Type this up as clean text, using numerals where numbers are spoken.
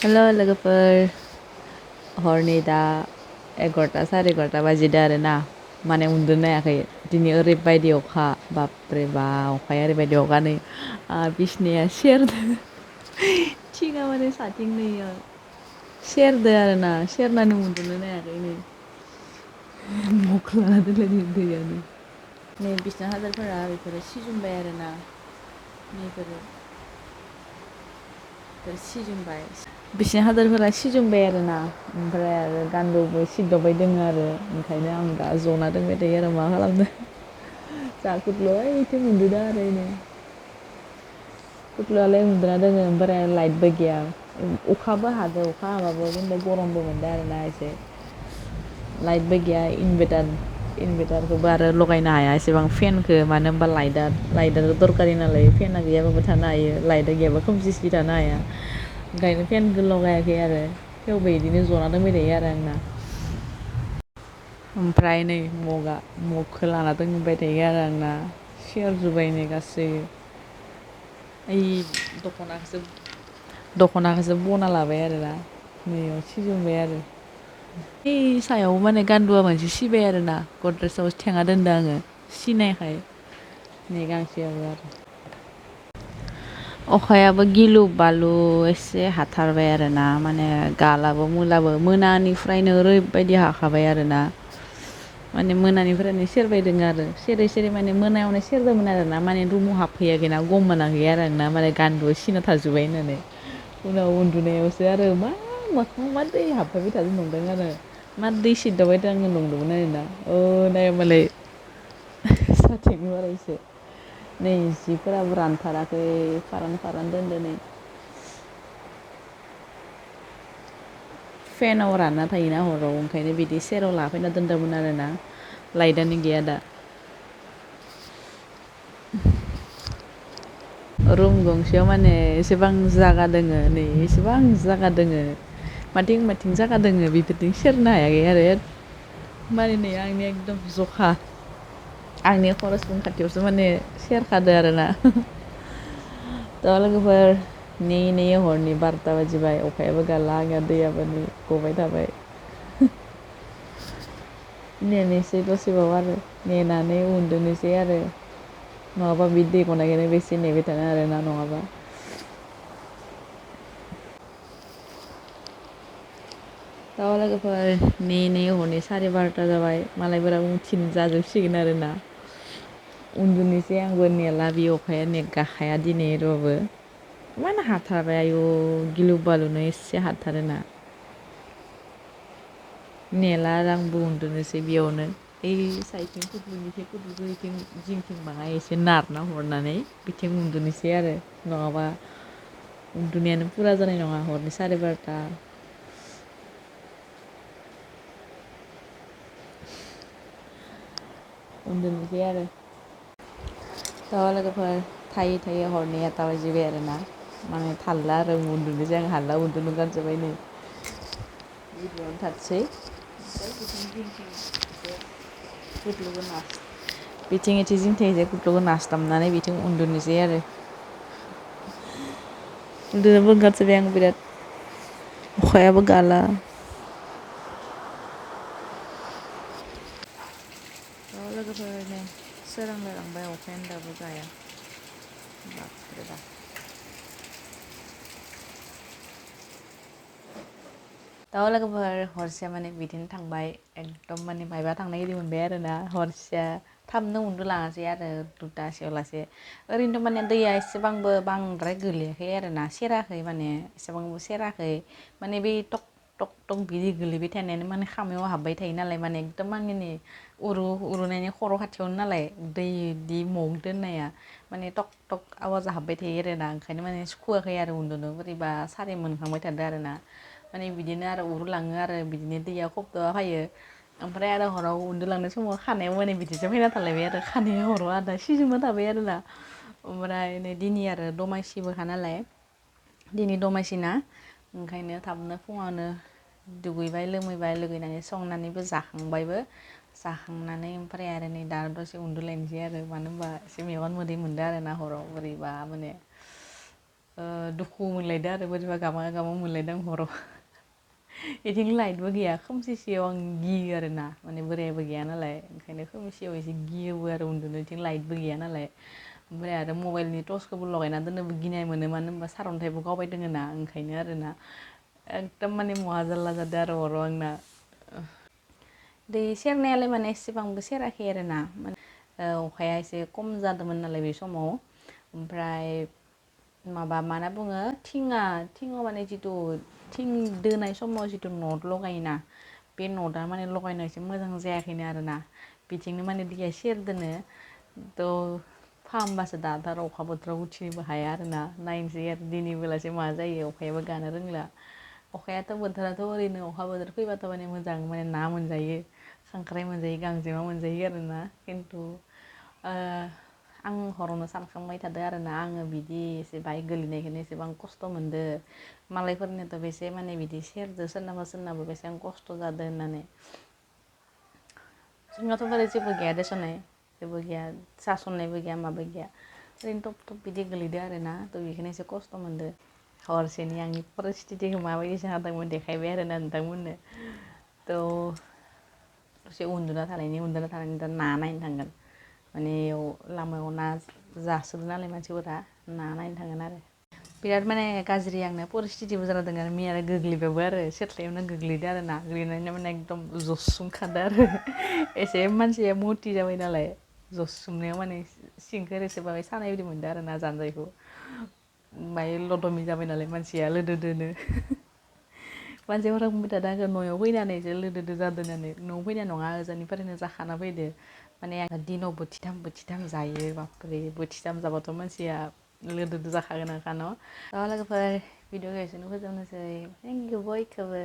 हेल' लोगोफोर हरनि दा 11ता साराय 11ता बाजिदों आरोना माने उन्दुनो हायाखै दिनै ओरैबायदि अखा बापरे बा अखाया ओरैबायदि अखा नै बिसनाया सेरदों थिङा माने साथिं नैया सेरदो आरोना सेरनानै उन्दुनोनो हायाखै नै मख्रा दोनलायदों दैयानो नै बिसना हादारफोरा बेफोरो सिजोबबाय आरोना नैफोरो सिजोंबाय बिसना हादोरफोरा सिजोंबाय आरोना ओमफ्राय आरो गान्दुबो सिददावबाय दोङो आरो ओंखायनो आं दा जना दोंबाय थायो आरो मा खालामनो जाहा कुटुवा ओइथिं उन्दुदों आरो एनै कुटुलालाय उन्दुना दोङो ओमफ्राय लाइटबो गैया अखाबो हादों अखा हाबाबो जेनेबा गरमबो मोनदों आरोना एसे लाइटबो गैया इनभारटारखौबो आरो लगायनो हाया एसेबां फेनखौ मानो होनबा लाइटआ दरकारि नालाय फेना गैयाबाबो थानो हायो लाइटआ गैयाबा खोमसि सि थानो हाया ओंखायनो फेनखौ लगायाखै आरो थेवबो बिदिनो जना दोंबाय थायो आरो आंना ओमफ्राय नै मगखौ लाना दोंबाय थायो आरो आंना सेरजोब्बाय नै गासै ओइ दख'नाखौसो बना लाबाय आरोना नैयाव सिजोंबाय आरो सायाव माने गान्दुवा मोनसे सिबाय आरोना गद्रेजाव थेङा दोनदों आङो सिनायखाय नै गांसेयाबो आरो अखायाबो गिलु बालु एसे हाथारबाय आरोना माने गालाबो मुलाबो मोनानिफ्रायनो ओरैबायदि हाखाबाय आरोना माने मोनानिफ्रायनो सेरबायदों आरो सेरै सेरै माने मोनायावनो सेरदोंमोन आरोना माने रुमाव हाबफैयाखैना गम मोनाखै आरो आंना माने गान्दुआ सिना थाजोब्बाय होननानै उनाव उन्दुनायावसो आरो मा मोखाङाव मा दै हाबफैबाय थादों नंदों आरो मा दै सिददावबाय दं आङो नंदोंमोन आरोना नाय मालाय साथिनि बारायसो नै जिफोराबो रानथाराखै फारान दोनदो नै फेनाव रानना थायोना हराव ओंखायनो बिदि सेराव लाफैना दोनदोंमोन आरोना लाइटआनो गैया दा रुम गंसेयाव माने एसेबां जागा दोङो नै एसेबां जागा दोङो माथिं जागा दोङो बेफोरथिं सेरनो हायाखै आरो माने नै आंनि एकदम जखा आंनि खरसनि खाथियावसो माने सेरखादो आरोना थ' लोगोफोर नेयै हरनि 12ता बाजिबाय अखायाबो गारला आंना दैयाबो नै गबाय थाबाय नेनोसै दसेबाव आरो नेनानै उन्दुनोसै आरो नङाबा बि दै गनायखौनो बेसे नेबाय थानो आरोना नङाबा दा लोगोफोर नेयै हरनि 12:30 जाबाय मालायफोरा उथिनो जाजोबसिगोन आरोना उन्दुनोसै आंबो नेला बे अखाया नेगाखाया दिनै बाबो इमान हाथारबाय आयु गिलु बालुनो एसे हाथारोना नेला आरो आंबो उन्दुनोसै बेयावनो ओइ साइडथिं कुटुनिथिं जिंथिं बाङाय एसे नारना हरनानै बिथिं उन्दुनोसै आरो नङाबा उन्दुनायानो पुरा जानाय नङा हरनि 12:30 उन्दुनोसै आरो थ' लोगोफोर थायै हरनि 1ता बाजिबाय आरोना माने थारला आरो उन्दुनोसै आं हाला उन्दुनो ओंखारजोब्बाय नै गिबियावनो थाथोंसै बिथिं जिंथिं गुदुंखौ नासथाबनानै बिथिं उन्दुनोसै आरो उन्दुनोबो ओंखारसोबाय आं बिराद अखायाबो गाला लोगोफोर नै सोरांलायलांबाय अखायानो दाबो गाया बापरे बाप दा लोगोफोर हरसेया माने बिदिनो थांबाय एकदम माने मायबा थांनाय बायदि मोनबाय आरोना हरसेया थाबनो उन्दुलाङासै आरो 2तासोआव लासे ओरैनोथ' माने दैया एसेबांबो बांद्राय गोलैयाखै आरोना सेराखै माने एसेबांबो सेराखै माने बे टक बिदि गोलैबाय थानायानो माने खामायाव हाबबाय थायो नालाय माने एकदम आंनि उरुनायनि खर' खाथियावनो नालाय दै बिदि मग दोननाया माने टक आवाजा हाबबाय थायो आरोना ओंखायनो माने सुखुवाखै आरो उन्दुनो बोरैबा सारि मोनखांबाय थादों आरोना माने बिदिनो आरो उरुलाङो आरो बिदिनो दैया खबद'आ फैयो ओमफ्राय आरो हराव उन्दुलांनाय समाव खानायाव माने बिदिसो फैना थालायबाय आरो खानाया हराव आदा सिजोबना थाबाय आरोना ओमफ्राय नै दिनै आरो दमासिबोखा नालाय दिनै दमासिना ओंखायनो थाबनो फुङावनो दुगैबाय लोगैनानै संनानैबो जाखांनानै ओमफ्राय आरो नै दा दसे उन्दुलायनोसै आरो मानो होनबा एसे मेगन मोदै मोनदों आरो ना हराव बोरैबा माने दुखु मोनलायदों आरो बोरैबा गामा गामा मोनलायदों हराव इथिं लाइटबो गैया खोमसिसेयाव आं गियो आरो ना माने बोरायाबो गैया नालाय ओंखायनो खोमसियाव एसे गियोबो आरो उन्दुनो इथिं लाइटबो गैया नालाय ओमफ्राय आरो मबाइलनि टर्चखौबो लगायना दोननोबो गिनाय मोनो मानो होनबा सारअन्थाइबो गावबाय दोङो ना ओंखायनो आरो ना एकदम माने महा जारला जादों आरो हराव आंना दै सेरनायालाय माने एसेबांबो सेराखै आरो ना माने अखाया एसे खम जादोंमोन नालाय बे समाव ओमफ्राय माबा मा होनना बुङो थिङाव माने जिथु थिं दोनाय समाव जिथु नट लगायोना बे नटआ माने लगायनाय एसे मोजां जायाखैनो आरो ना बिथिंनो माने दैया सेरदोनो थ' फाहामबासो दाथ' आरो अखा बोथोराव उथिनोबो हाया आरो ना नायनोसै आरो दिनै बेलासे मा जायो अखायाबो गानो रोंला अखायाथ' बोथोराथ' ओरैनो अखा बोथोर फैबाथ' माने मोजां माने ना मोनजायो खांख्राइ मोनजायो गांजेमा मोनजायो आरो ना खिन्थु आं हरावनो सानखांबाय थादों आरो ना आङो बिदि एसे बाइक गोलैनायखौनो एसेबां खस्थ' मोनदों मालायफोरनियाथ' बेसे माने बिदि सेरदो सोरनाबा बेसेबां खस्थ' जादों होननानै जोंनाथ' बारा जेबो गैया देसनाय जेबो गैया सासननायबो गैया माबो गैया ओरैनो टप टप बिदि गोलैदो आरो ना थ' बेखौनो एसे खस्थ' मोनदो हरसेनि आंनि परिस्थितिखौ माबायदि जादोंमोन देखायबाय आरो ना नोंथांमोननो थ' दसे उन्दुना थानायनि दा ना नायनो थांगोन माने इयाव लामायाव ना जासोदों नालाय मानसिफोरा ना नायनो थांगोन आरो बिराद माने गाज्रि आंनो परिस्थितिबो जाना दङ आरो मैया आरो गोग्लैबायबो आरो सेथ्लायावनो गोग्लैदो आरो ना गोग्लैनानै माने एकदम जसुमखादो आरो एसे मानसिया मटि जाबाय नालाय जसुमनायाव माने सिंखौ एसे बाङाय सानाय बायदि मोनदों आरो ना जानजायखौ बाय लदमि जाबाय नालाय मानसिया लोदोदोनो मानसिफोरा बुंबाय थादों आंखौ न'आव फैनानैसो लोदोदो जादों होननानै न'आव फैनाय नङा ओजानिफ्रायनो जाखाना फैदो माने आं दिनाव बोथिथाम जायो बापरे बोथिथाम जाबाथ' मानसिया लोदोदो जाखागोनखा न' लोगोफोर भिडिअखौ एसेनो फोजोबनोसै थेंक इउ बयखौबो